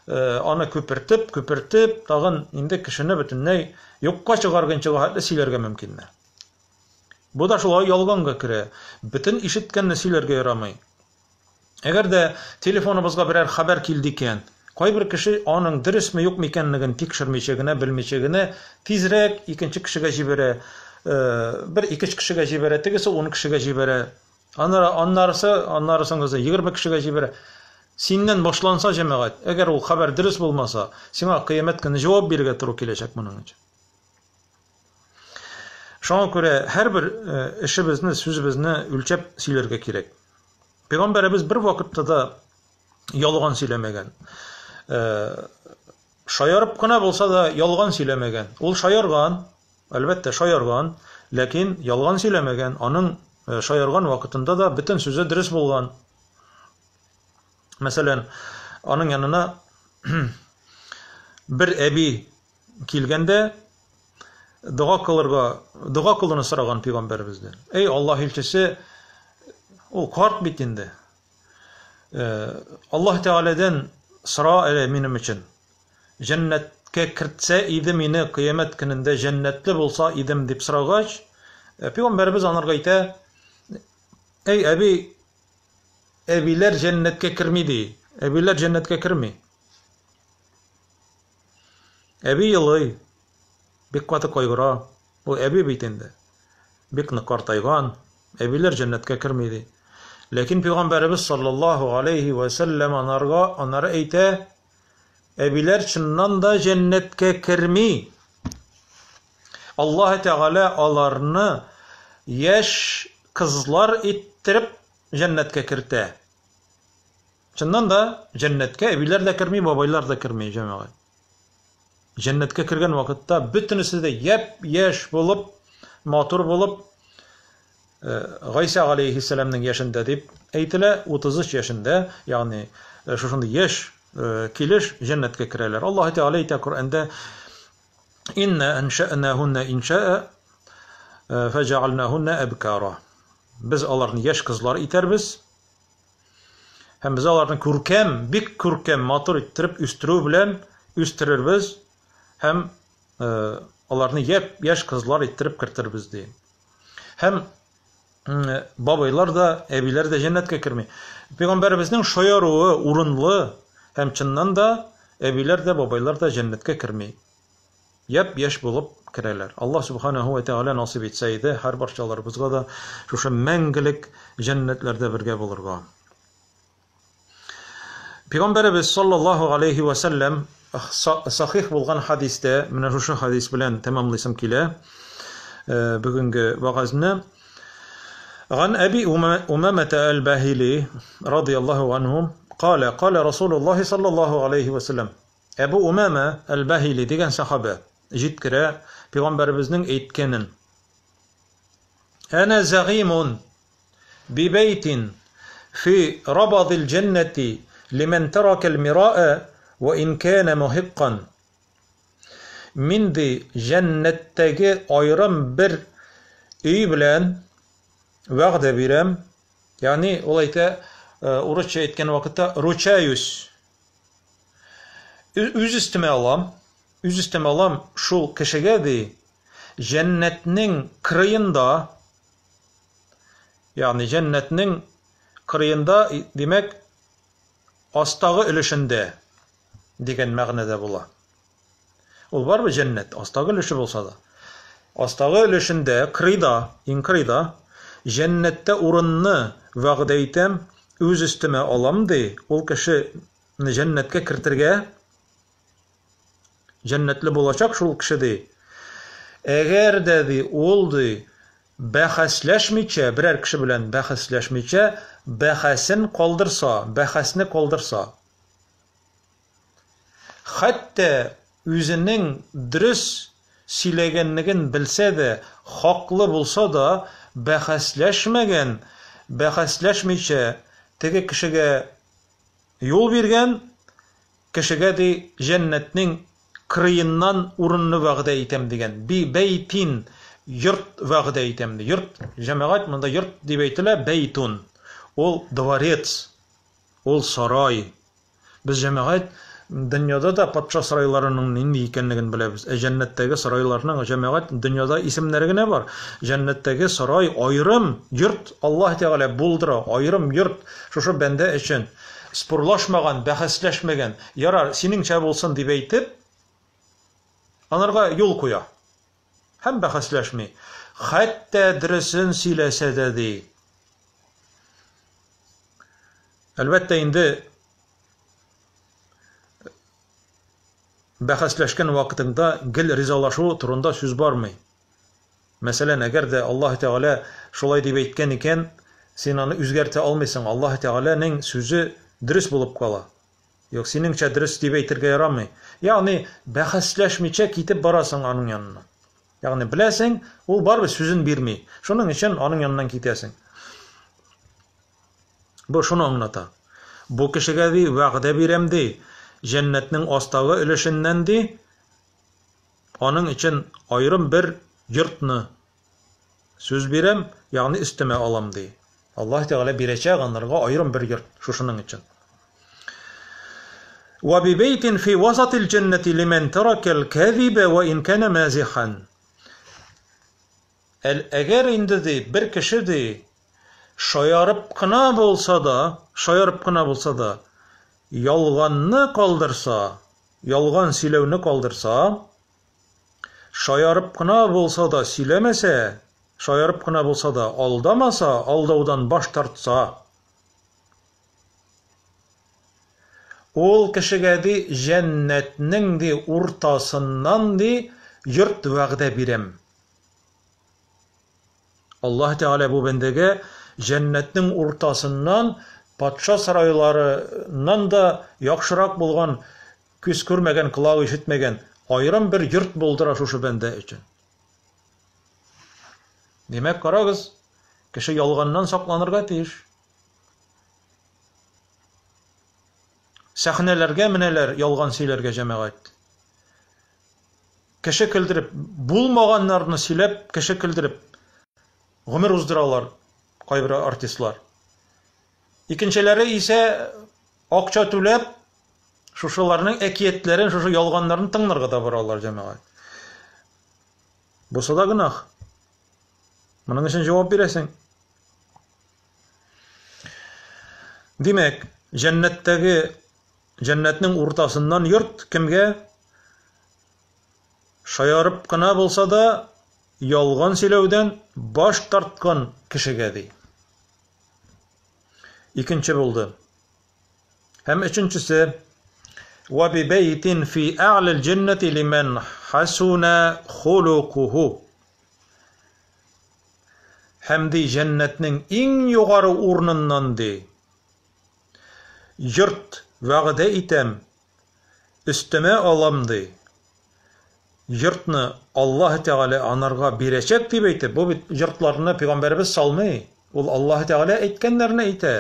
аны күпертеп, күпертеп, тагын инде кешене бөтенләй юкка чыгарганчы хәтле сөйләргә мөмкиннәр. Бу да шулай ялганга керә. Бөтен ишеткәнне сөйләргә ярамый. Әгәр дә телефоныбызга берәр хәбәр килде икән, кайбер кеше аның дөресме юкмы икәнлеген тикшермичә генә, белмичә генә тизрәк икенче кешегә җибәрә. Бер ике кешегә җибәрә, тегесе 10 кешегә җибәрә. Аннары аннарысы, аннарысын кызы 20 кешегә җибәрә. Синнән башланса җәмәгать, әгәр ул хәбәр дөрес булмаса, сиңа кыямәт көне җавап бирергә туры киләчәк моның өчен. Шуңа күрә һәрбер эшебезне, сүзебезне үлчәп сөйләргә кирәк. Пәйгамбәребез бер вакытта да ялган сөйләмәгән. Шаярып кына булса да ялган сөйләмәгән. Ул шаярган, әлбәттә, шаярган, ләкин ялган сөйләмәгән. Аның шаярган вакытында да бөтен сүзе дөрес булган. Мәсәлән, аның янына бер әби килгәндә дога кылырга, дога кылуны сораган пәйгамбәребездән. Эй, Аллаһ илчесе, ул карт бит инде. Аллаһ Тәгаләдән сора әле минем өчен. Җәннәткә кертсә иде мине, кыямәт көнендә җәннәтле булса идем дип сорагач, пәйгамбәребез анарга әйтә: Эй, әби, әбиләр җәннәткә керми ди. Әбиләр җәннәткә керми. Әби елый, бик каты кайгыра. Ул әби бит инде. Бик нык картайган. Әбиләр җәннәткә керми ди. Ләкин пәйгамбәребез саллаллаһу алейхи ва сәлләм анарга анары әйтә, әбиләр чыннан да җәннәткә керми. Аллаһ Тәгалә аларны яшь кызлар иттереп җәннәткә кертә. Чыннан да, җәннәткә әбиләр дә керми, бабайлар да керми, җәмәгать. Җәннәткә кергән вакытта бөтенесе дә япь-яшь булып, матур булып, Гайсә алейһиссәламнең яшендә дип әйтелә, 33 яшендә, ягъни шушындый яшь килеш җәннәткә керәләр. Аллаһ Тәгалә әйтә Коръәндә: "Инна анша'нахунна инша'a фәҗәгальнахунна әбкара". Без аларны яшь кызлар итәрбез. Һәм без аларны күркәм, бик күркәм, матур иттереп үстерү белән үстерербез һәм аларны япь яшь кызлар иттереп кертербез ди. Һәм бабайлар да, әбиләр дә җәннәткә керми. Пәйгамбәребезнең шаяруы урынлы һәм чыннан да әбиләр дә, бабайлар да җәннәткә керми. Япь-яшь булып керәләр. Аллаһ субханаһу ва тәгалә насыйп итсә иде һәр барчаларыбызга да шушы мәңгелек җәннәтләрдә бергә булырга. Пәйгамбәребез саллаллаһу алейхи ва сәлләм сахих булган хадистә, менә шушы хадис белән тәмамлыйсым килә бүгенге вагазны. Ган Әби Умамата әл-Бахили радияллаһу анһу قال قال رسول الله صلى الله عليه وسلم. Әбу Умама әл-Бахили дигән сахаба җиткерә пәйгамбәребезнең әйткәнен. Әнә зәгыймун бибәйтин фи рабадил җәннәти лимән таракал мира'a ва ин кана мухиккан. Мин ди җәннәттәге аерым бер өй белән вәгъдә бирәм. Ягъни ул әйтә, урысча әйткән вакытта ручаюсь. Үз өстемә алам, үз өстемә алам шул кешегә ди, җәннәтнең кырыенда, ягъни җәннәтнең кырыенда, димәк, астагы өлешендә дигән мәгънәдә була. Ул барбы җәннәт, астагы өлеше булса да. Астагы өлешендә, кырыйда, иң кырыйда, җәннәттә урынны вәгъдә итәм, үз өстемә алам ди, ул кешене җәннәткә кертергә җәннәтле булачак шул кеше ди. Әгәр дә ди, ул ди, бәхәсләшмичә, берәр кеше белән бәхәсләшмичә, бәхәсен калдырса, бәхәсне калдырса. Хәтта үзенең дөрес сөйләгәнлеген белсә дә, хаклы булса да, бәхәсләшмәгән, бәхәсләшмичә теге кешегә юл биргән, кешегә ди җәннәтнең кырыеннан урынны вәгъдә итәм дигән. Би бәйтин йорт вәгъдә итәм ди. Йорт, җәмәгать, монда йорт дип әйтелә, бәйтун. Ул дворец, ул сарай. Без җәмәгать дөньяда да патша сарайларының нинди икәнлеген беләбез. Ә җәннәттәге сарайларның җәмәгать дөньяда исемнәре генә бар. Җәннәттәге сарай аерым йорт Аллаһ Тәгалә булдыра, аерым йорт шушы бәндә өчен. Спорлашмаган, бәхәсләшмәгән, ярар, синеңчә булсын дип әйтеп, анарга юл куя. Һәм бәхәсләшми. Хәтта дөресен сөйләсә дә ди. Әлбәттә инде бәхәсләшкән вакытыңда гел ризалашу турында сүз бармый. Мәсәлән, әгәр дә Аллаһ Тәгалә шулай дип әйткән икән, син аны үзгәртә алмыйсың. Аллаһ Тәгаләнең сүзе дөрес булып кала. Юк, синеңчә дөрес дип әйтергә ярамый. Ягъни бәхәсләшмичә китеп барасың аның янына. Ягъни беләсең, ул барыбер сүзен бирми. Шуның өчен аның яныннан китәсең. Бу шуны аңлата. Бу кешегә ди вәгъдә бирәм ди, җәннәтнең астагы өлешеннән ди, аның өчен аерым бер йортны сүз бирәм, ягъни өстемә алам ди. Аллаһ Тәгалә бирәчәк анарга аерым бер йорт шушының өчен. Ва бибейтин фи васатил җәннәти лимән таракал кәзибә ва ин кана мазихан. Әгәр инде ди бер кеше ди шаярып кына булса да, шаярып кына булса да, ялганны калдырса, ялган сөйләүне калдырса, шаярып кына булса да сөйләмәсә, шаярып кына булса да алдамаса, алдаудан баш тартса, ул кешегә ди җәннәтнең ди уртасыннан ди йорт вәгъдә бирәм. Аллаһ Тәгалә бу бәндәгә җәннәтнең уртасыннан патша сарайларыннан да яхшырак булган, күз күрмәгән, колак ишетмәгән аерым бер йорт булдыра шушы бәндә өчен. Димәк, карагыз, кеше ялганнан сакланырга тиеш. Сәхнәләргә менәләр ялган сөйләргә җәмәгать. Кеше көлдереп, булмаганнарны сөйләп, кеше көлдереп гомер уздыралар кайбер артистлар. Икенчеләре исә акча түләп, шушыларның әкиятләрен, шушы ялганнарын тыңларга да баралар җәмәгать. Бусы да гөнаһ. Моның өчен җавап бирәсең. Димәк, җәннәттәге җәннәтнең уртасыннан йорт кемгә? Шаярып кына булса да, ялган сөйләүдән баш тарткан кешегә ди. Икенче булды. Һәм өченчесе Ва би бәйтин фи әгълил җәннәти лимән хасуна хулукуху. Һәм ди җәннәтнең иң югары урыныннан ди. Йорт вәгъдә итәм, өстемә алам ди. Йортны Аллаһ Тәгалә анарга бирәчәк дип әйтеп, бу бит йортларны пәйгамбәребез салмый. Ул Аллаһ Тәгалә әйткәннәрне әйтә.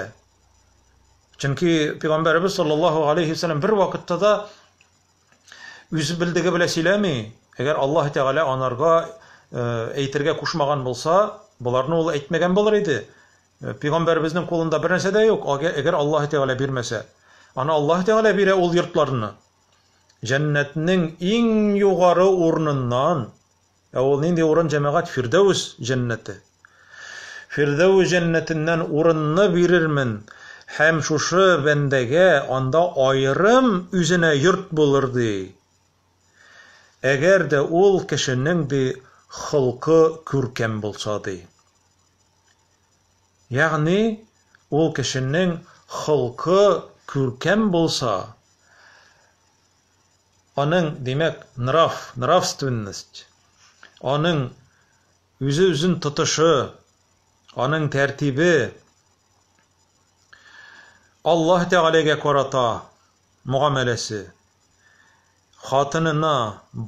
Чөнки пәйгамбәребез саллаллаһу алейхи вәсәлләм бер вакытта да үз белдеге белән сөйләми. Әгәр Аллаһ Тәгалә анарга әйтергә кушмаган булса, боларны ул әйтмәгән булыр иде. Пәйгамбәребезнең кулында бер нәрсә дә юк, әгәр Аллаһ Тәгалә бирмәсә. Аны Аллаһ Тәгалә бирә ул йортларны. Җәннәтнең иң югары урыныннан, ә ул нинди урын җәмәгать? Фирдәүс җәннәте. Фирдәүс җәннәтеннән урынны бирермен һәм шушы бәндәгә анда аерым үзенә йорт булыр ди. Әгәр дә ул кешенең ди холкы күркәм булса ди. Ягъни ул кешенең холкы күркәм булса, аның, димәк, нрав, нравственность, аның үзе үзен тотышы, аның тәртибе Аллаһ Тәгаләгә карата мөгамәләсе, хатынына,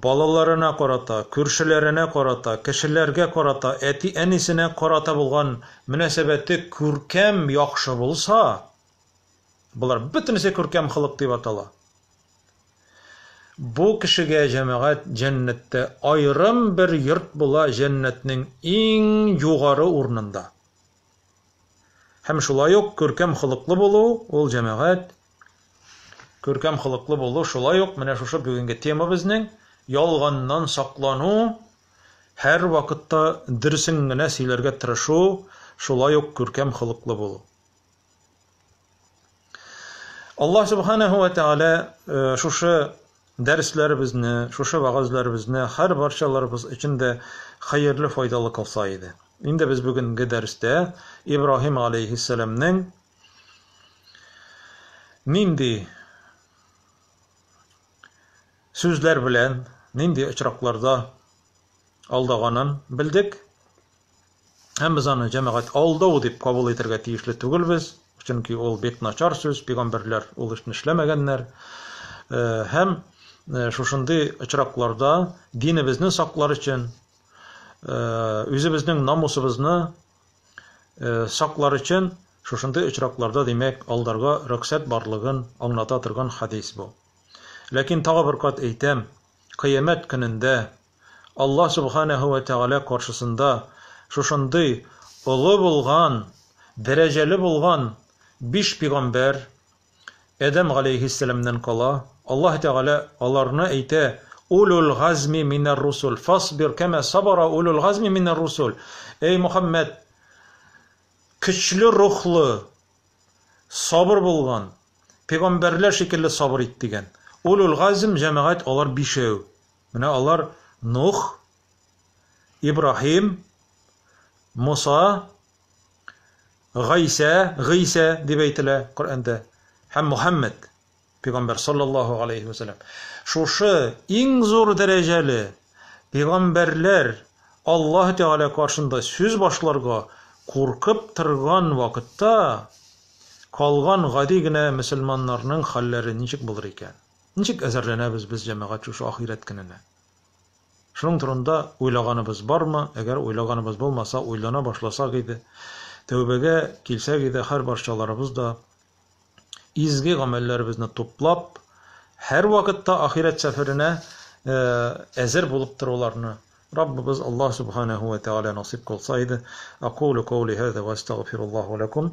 балаларына карата, күршеләренә карата, кешеләргә карата, әти-әнисенә карата булган мөнәсәбәте күркәм, яхшы булса, болар бөтенесе күркәм холык дип атала. Бу кешегә җәмәгать җәннәттә аерым бер йорт була җәннәтнең иң югары урынында. Һәм шулай ук күркәм холыклы булу, ул җәмәгать күркәм холыклы булу шулай ук менә шушы бүгенге тема безнең ялганнан саклану, һәр вакытта дөресен генә сөйләргә тырышу, шулай ук күркәм холыклы булу. Аллаһ Субханаһу ва Тааля шушы дәресләребезне, шушы вәгазьләребезне һәр барчаларыбыз өчен дә хәерле, файдалы кылса иде. Инде без бүгенге дәрестә Ибраһим алейһиссәламнең нинди сүзләр белән, нинди очракларда алдаганын белдек. Һәм без аны җәмәгать алдау дип кабул итәргә тиешле түгелбез, чөнки ул бик начар сүз, пәйгамбәрләр ул эшне эшләмәгәннәр. Һәм шушындый очракларда динебезне саклар өчен, үзебезнең намусыбызны саклар өчен шушындый очракларда, димәк, алдарга рөхсәт барлыгын аңлата торган хәдис бу. Ләкин тагы бер кат әйтәм, кыямәт көнендә Аллаһ Сүбхәнәһү вә Тәгалә каршысында шушындый олы булган, дәрәҗәле булган биш пигамбәр, Адәм галәйһиссәламнән кала, Аллаһ Тәгалә аларны әйтә, Улул газми минәр русул, фасбир кәмә сабара улул газми минәр русул. Эй Мөхәммәд, көчле рухлы, сабыр булган, пигамбәрләр шикелле сабыр ит дигән. Улул газм җәмәгать алар бишәү. Менә алар Нух, Ибраһим, Муса, Гайсә, Гыйсә дип әйтелә Коръәндә, һәм Мухәммәд пәйгамбәр саллаллаһу алейхи ва сәлләм. Шушы иң зур дәрәҗәле пәйгамбәрләр Аллаһ Тәгалә каршында сүз башларга куркып торган вакытта калган гади генә мөселманнарның хәлләре ничек булыр икән? Ничек әзерләнәбез без, җәмәгать, шушы ахирәт көненә? Шуның турында уйлаганыбыз бармы? Әгәр уйлаганыбыз булмаса, уйлана башласак иде. Тәүбәгә килсәк иде, һәрбарчаларыбыз да изге гамәлләребезне туплап, һәрвакытта ахирәт сәфәренә әзер булып торуларны Раббыбыз Аллаһ Субханаһу ва Тәгалә насыйп кылса иде. Акулу каули һаза ва астагфируллаһу лакум.